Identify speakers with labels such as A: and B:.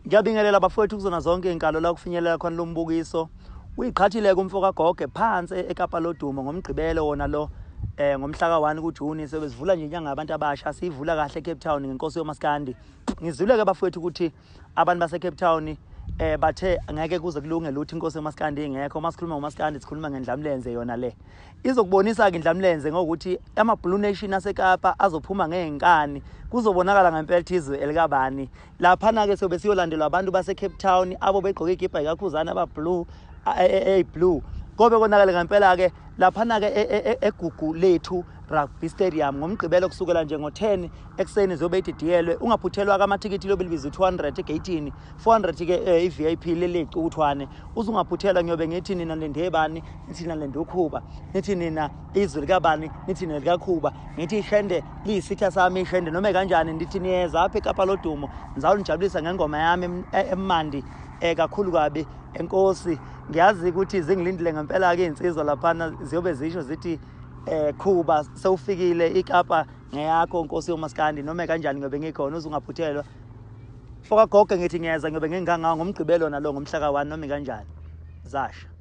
A: Ngiyabingelela bafowethu kuzona zonke izinkalo la kufinyelela khona lo mbukiso. Uyiqhathile-ke umfo kaGoge phansi eKapa Lodumo ngoMgqibelo wona lo ngomhla ka-1 kuJuni sobe sivula nje inyanga yabantu abasha siyivula kahle eCape Town ngenkosi yomaskandi. Ngizwile-ke bafowethu ukuthi abantu base-Cape Town bathe ngeke kuze kulunge lutho inkosi yomaskandi ingekho. Uma sikhuluma ngomaskandi sikhuluma ngendlamlenze yona le. Izokubonisa-ke indlamlenze ngokuthi ama-Blue Nation aseKapa azophuma ngey'nkani, kuzobonakala ngempela ukuthi izwe elikabani. Laphana-ke sobe siyolandelwa abantu base-Cape Town abo begqoke igipa ikakhuzana aba-blue, eyi-blue. Kobe konakale ngempela-ke laphana-ke eGugu Lethu Rugby Stadium ngoMgqibelo kusukela nje ngo-10 ekuseni ziyobe ididiyelwe. Ungaphuthelwa-ke amathikithi liyobe libiza u-200 egeyithini, 400-ke i-VIP leli cukuthwane. Uze ungaphuthelwa ngiyobe ngithi nina nindebani, nithi nina nindukhuba, nithi nina izwi likabani, nithi nina likakhuba, ngithi ishende liyisitha sami ishende noma kanjani ndithi niyeza apha eKapa Lodumo ngizawunijabulisa ngengoma yami emandi kakhulu kabi. Enkosi, ngiyazi ukuthi zingilindile ngempela-ke iy'nsizwa laphana ziyobe zisho zithi Khuba sewufikile iKapa ngeyakho nkosi yomaskandi noma kanjani ngiyobe ngikhona uze ungaphuthelwa. Foka goge ngithi ngiyeza ngiyobe ngingangawo ngoMgqibelo nalo ngomhla ka-1 noma kanjani. Zasha.